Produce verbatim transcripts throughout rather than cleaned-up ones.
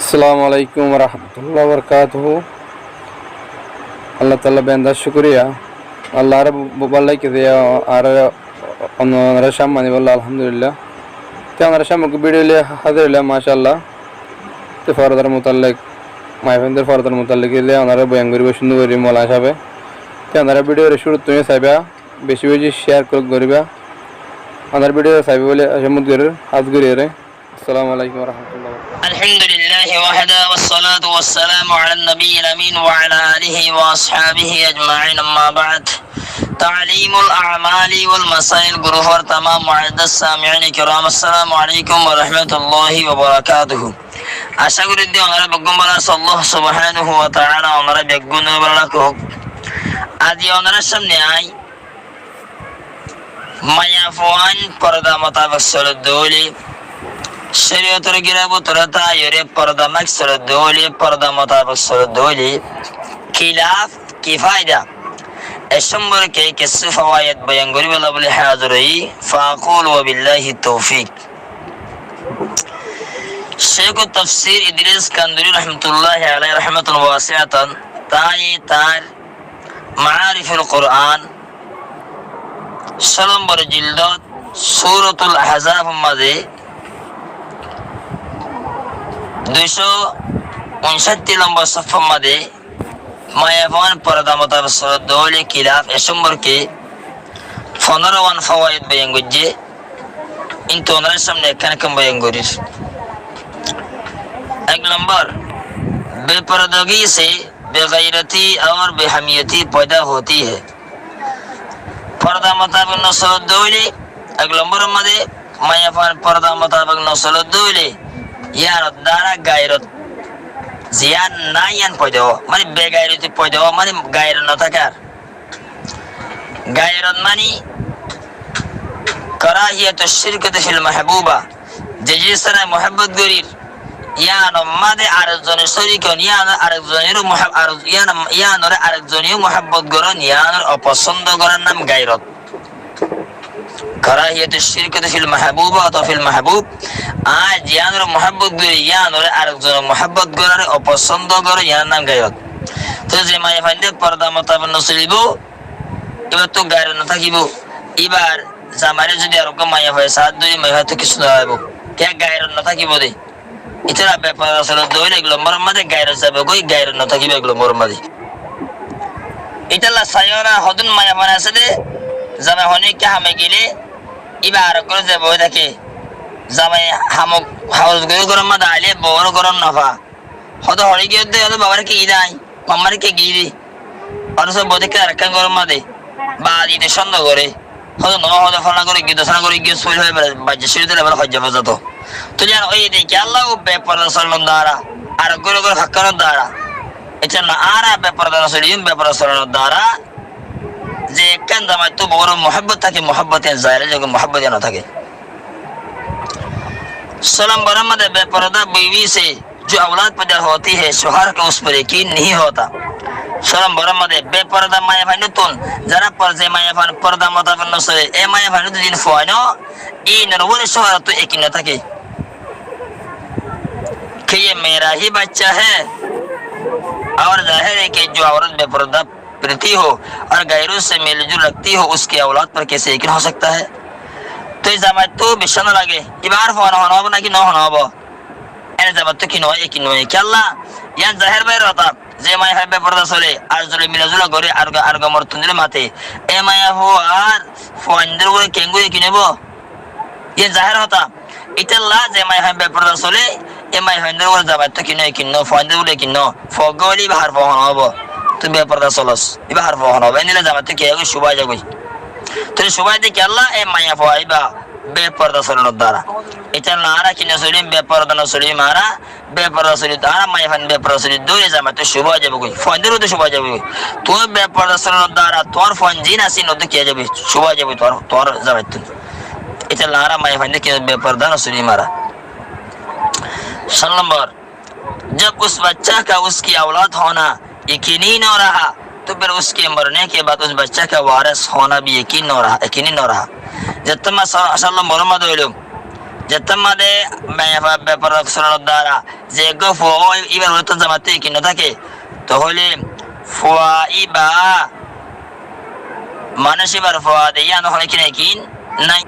Assalamu alaikum warahmatullahi wabarakatuhu. Allah taala benda cúkuriya. Allah añáre bála raikké de, añáre onorá cámne bolla, alhamdulillah. Te onorá cámne video loi házir óilam, macállah. Te fordar mutallek, maiyafuaindór fordar mutallek óile onorá boyan goríba cúndor gorí moulana sábe. Te onorá video re cúruttu saiba, beci beci share goríba. Onorá video saiba buli acá gorír, hás goríyore. Assalamu alaikum warahmatullahi wabarakatuh. الحمد لله وحده والصلاة والسلام على النبي الأمين وعلى آله وأصحابه أجمعين، أما بعد. تعليم الأعمال والمسائل group or tamam muazzaziz samiin kiram, assalamu alaikum warahmatullahi wabarakatuh. Acá gorí de onorá beggún bála asó, Allah subhanahu wa taala onorá beggúnore bála rakók. Aijja onorá cámne añí maiyafuain porda mutabek solodde óile, córiyotor gírar bútore táiyore porda maik solodde óile, porda mutabek solodde óile, kilaf ki faida, e somporke kessú fawaid boyan goríbolla buli házir óiyi. فأقول وبالله التوفيق. Sheikh Tafsir Idris Kanduri rahmatullahi alaihi rahmatan wasiatan, tañí tar Maariful Quran, só lombor jildot, Suratul Ahzab or mazé, duicó uncátti lombor sófar mazé, maiyafuain porda mutabek solodde óile kilaf e somporke fondoro wán fawaid boyan goijjé. Kintu onorár cámne ekkán ekkán boyan gorír. Ek lombor, bepordagi se begairotii aur behaimiyotii foida hoti hai. Porda mutabek no solodde óile, ek lombor or mazé, maiyafuain porda mutabek no solodde óile, yíanor duara gairot ziyán nái yían foida ó, mani begairoti foida ó, mani gairot no táke ar. Gairot mani karahiyatus shirkati fil mahbuba, ze jinis sára muhabbot gorír, yíanor mazé arek zone córik on, yíanor arek zone muhab-, arek, yían, yíanore arek zone muhabbot goron, yíanore oposóndo goron nam gairot. Karahiyatus shirkati fil mahbuba otoba fil mahbub, añí ziyánore muhabbot gorí, yíanore arek zone muhabbot goráre oposóndo goron, yíanor nam gairot. Toi ze maiyafuainde porda mutabek no solibo, íbattú gairot no tákibo. Íbar zamaire zodi areggwá maiyafua saá dóri, maiyafuattú kessú no óibo. Kiyá gairot no tákibo de. Ítara beporda solodde óile ek lombor or mazé gairot zaibo goi, gairot no tákibo ek lombor or mazé. Ítalla saiyó na, hodún maiyafuain asé de, zamai honó ekká hame gelé, íba areggwá zaibo goi táke. Zamai ham, ham gorí góror mazé ailé bouwor gorom no fa. Hoto hoçé giyé de, hoto babare ki giyé de añí, mammare ki giyé de. Hoto só bóut ekká arekkán góror mazé, baade de cóndo goré. Hoto no, hoto fólana goré giyé, dusra goré giyé, sóil hoi bele, baijja córi dile bele hoijja fozato. Toi yían óiye de ki Allah, ó beporda solonor duara, areggwá góror fakkánor duara. Ítalla añára beporda no soliyum, beporda solonor duara. Ze ekkán zamaittú bouwor muhabbot táke, muhabbot yían zair ói zagói, muhabbot yían no táke. Só lombor or mazé beporda biwi se جو اولاد پیدا ہوتی ہے، شوہر کا اس پر یقین نہیں ہوتا۔ Só lombor or mazé beporda maiyafuain ottún, zara por-, ze maiyafuain porda mutabek no sole, e maiyafuain ottún zedin fuain ó, inor uore cóhor ottú yakin no táke. کہ یہ میرا ہی بچہ ہے، اور ظاہر ہے کہ جو عورت بے پردہ پھرتی ہو اور غیروں سے میل جول رکھتی ہو، اس کے اولاد پر کیسے یقین ہو سکتا ہے؟ Toi zamaittú biccác no lage, íba añár fua no hone óibo náki no hone óibo. Ene zamaittú ki no óiye, ki no óiye? Kiyólla? Yían zahér bahér hotá. Ze maiyafua beporda sole, ar zole milazula goré, ar, ar morotfuaindóre mate, e maiyafuar fuaindór uore keéngorí yakin óibo? Yían zahér hotá. Ítalla ze maiyafua beporda sole, e maiyafuaindór uore zamaittú ki no óiye, ki no, fuaindór uore ki no, fua uggwá óile íba añár fua hone óibo. Tui beporda solos, íba añár fua hone óibo. Endilla zamaittú ki óiye, cúba ói zagói. Toi cúba ói de kiyólla, e maiyafua íba beporda solonor duara. Ítalla añára ki no soliyum, beporda no soliyum añára, beporda soli, añára maiyafuain beporda soli dóri zamaittú cúba ói zaibo goi, fuaindór uore cúba ói zaibo goi. Tuñí beporda solonor duara tuáñr fuain zin asé, ín uore ki ói zaibo, cúba ói zaibo tuáñr, tuáñr zamaittú. Ítalla añára maiyafuain ki beporda no soliyum añára. Só lombor, جب اس بچہ کا اس کی اولاد ہونا یقینی نہ رہا، تو پھر اس کے مرنے کے بعد اس بچہ کا وارث ہونا بھی یقین نہ رہا، یقینی نہ رہا. Zettót mazé, asóle, morom made óilo, Zettót mazé maiyafuwa beforda solonor duara ze eggúa fua ó, íbar uore to zamaittu ekin no táke, toóile fua íba manúic íbar fua de yían honó ekin nái.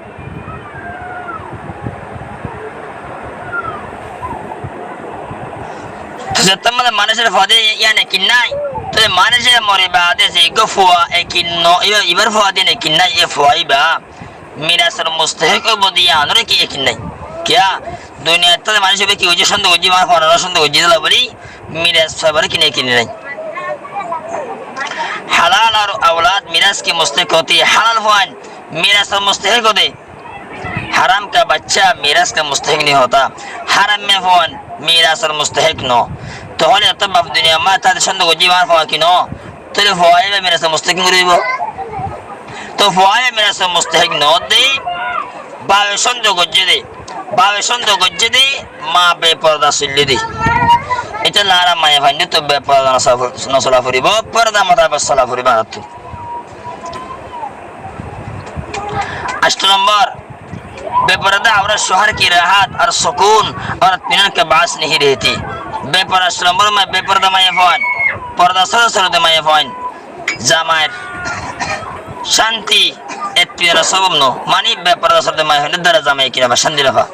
To zettót mazé manúicor fua de yían ekin nái, toóile manúic íba mori baade ze eggúa fua ekin no, íba, íbar fua de yían ekin nái, e fua íba mirasor mustahek óibo de yíanor ki ekin nái. Kiyá? Duniyait tákte manúic íba ki goijjé, cóndo goijjé, mar fuain óre cóndo goijjé, tolla buli miras faibar ki ekin nái. Halal ar aulad miras ke mustahek hote hain, halal fuain mirasor mustahek hote. Haram ka bacca miras ka mustahek nahi hota. Haram me fuain mirasor mustahek no. Toóile etó baf duniyait tákte cóndo goijjé, mar fua ki no, toóile fua íba mirasor mustahek ki goríbo? To fua íba mirasor mustahek no de, bafe cóndo goijjé de, bafe cóndo goijjé de, ma beforda soillé de. Etolla añára maiyafuain de to beforda no sola, no sola foribo, forda mutabek sola foribo añárattú. Ancto lombor, beforda aurat cóhar ki rahat ar sukun ar itminan ka baas nahi rehti. Beforda, ancto lombor mazé beforda maiyafuain, forda sola sola de maiyafuain, zamair cánti itminanor sobob no, mani beforda sola de maiyafuain duara zamai ki no fa, cánti no fa.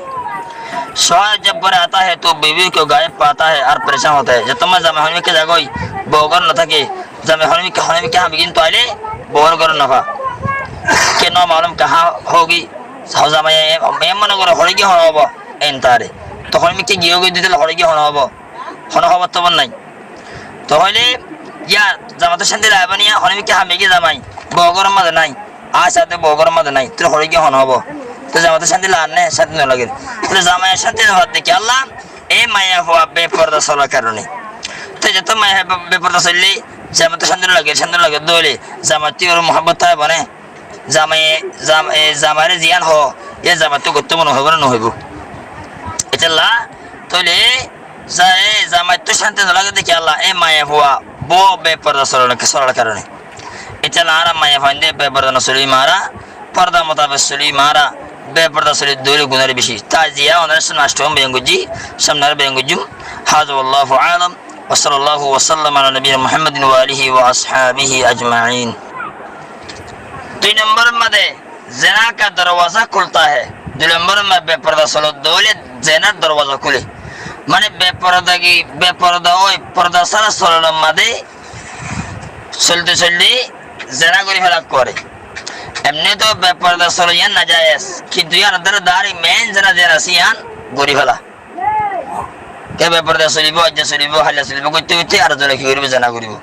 شوہر جب گھر آتا ہے تو بیوی کو غائب پاتا ہے اور پریشان ہوتا ہے. Zettót mazé zamai honó mikká zagói, bou górot no táke, zamai honó mikká, honó mikká hámigin toile bou górot no fa. کہ نامعلوم کہاں ہوگی، zamai e, e mone goré hoçé giyé honó óibo, en tare. To honó mikká giyé goi de toile hoçé giyé honó óibo, honó hóbor tobor nái. Toóile yá zamaittu cánti laibo né, honó mikká hámigin zamai, bou górot mazé nái. Añár sáñte bou górot mazé nái, toóile hoçé giyé honó óibo? To zamaittu cánti lager né, cánti no lager. Toóile zamai cánti no fa de kiyólla, e maiyafua beforda solar karone. To zettót maiyafuwa beforda soillé, zamaittu cánti no lager, cánti no lager de óile, zamaittu uore muhábbot táibo né. Zamai, zam-, e, zamaire ziyán hoó, yían zamaittu goittó mone hoibo né no hoibo? Etolla, toóile, za-, e, zamaittu cánti no lager de kiyólla, e maiyafua bou beforda solar, solar karone. Etolla añára maiyafuain de beforda no soliyum añára, forda mutabek soliyum añára, beforda solir de óile guná beci. Taiziya onorar samne ancto beyan goijjí, samne aró beyan goijjum. هذا والله أعلم، وصلى الله وسلم على نبينا محمد وآله وأصحابه أجمعين. Dui lombor mazé زنا کا دروازہ کھلتا ہے. Dui lombor mazé beforda solar de óile zenar dorwaza kúle. Mane beforda ki, beforda ói, forda sára solonor mazé solte solte zena gorí fela goré. Emni to beforda sola yían nazayes, kintu yíanor duara dahái mein zena zena asé yían gorí fela. Ke beforda solibo, aijja solibo, hailla solibo, goitte goitte ar zone ki goribo, zena goribo.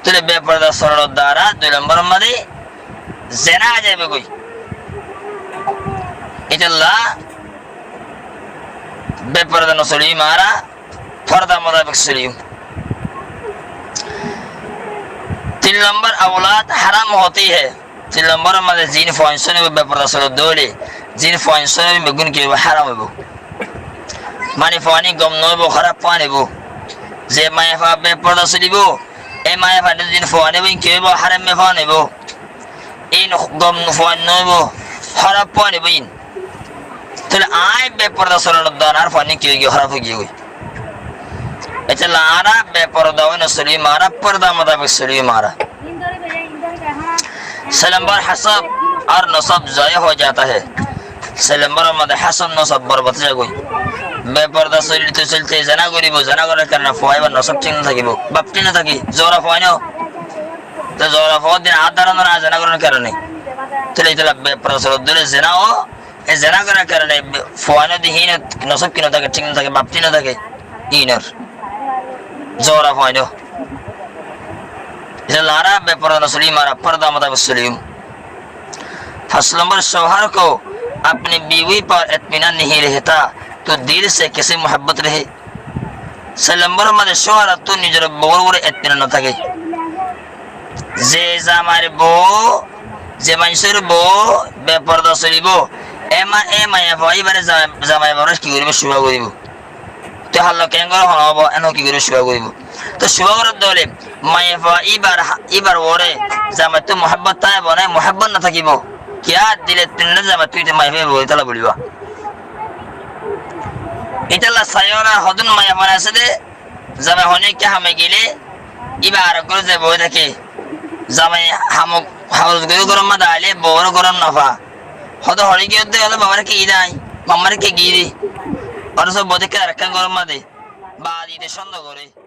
Toile beforda solonor duara dui lombor mazé zena ai zaibo goi. Etolla beforda no soliyum añára, forda mutabek soliyum. Tin lombor, اولاد حرام ہوتی ہے. Tin lombor mazé ziín fuain sónibo beforda solar de óile, ziín fuain sónibo beggún ki óibo? Haram óibo. Mane fuain gom no óibo, hóraf fuain óibo. Ze maiyafua beforda solibo, e maiyafuain ziín fuain óibo, ín ki óibo? Haram fuain óibo. Ín gom fuain no óibo, hóraf fuain óibo ín. Toile añí beforda solonor duara añár fuain ki ói giyé? Hóraf ói giyé goi. Etolla añára beforda ói no soliyum añára, forda mutabek soliyum añára. Sóilombor, hasab ar nosab zaya ho jata hai. Sóilombor mazé hasab nosab borbad ói zagói. Beforda solte solte zena goribo, zena gorar karone fua íbar nosab thík no tákibo, baf thík no táke, zora fua no. To zora fua din adara nora zena gorar karone. Toile etolla beforda solar de óile zena ó, e zena gorar karone fuain de hín nosab ki no táke, thík no táke, baf thík no táke. Inor zora fuain. Etolla añára beforda no soliyum, añára forda mutabek soliyum. Fañs lombor, شوہر کو اپنی بیوی پر اطمینان نہیں رہتا تو دل سے کیسے محبت رہے. Sóilombor mazé cóhorottú nizor bour uore itminan no táke. Ze zamair bou, ze maincór bou beforda solibo, e ma-, e maiyafua íbare zama-, zamai bafre ki goribo? Cúwa goribo. Te hállo keén goré hone óibo, en ki goribo? Cúwa goribo. Te cúwa gorer de óile maiyafua íbar ha-, íbar uore zamaittú muhábbot táibo né? Muhábbot no tákibo. Kiyá? Dil itminan zamaittú íte maiyafua íbar uore tála boliba. Ítalla saiyó na, hodún maiyafuain asé dé, zamai hono ekká hame gelé, íba ar ek górot zai boói táke. Zamai ham, ham gorí górot mazé ailé, bouwóre górot nofá. Hodún hoçé giyé dé, hoilé babáre ki giyé dé, mamáre ki giyé dé. Óthoso boói táke ar ekkán górot mazé. Baade íte cóndo goré.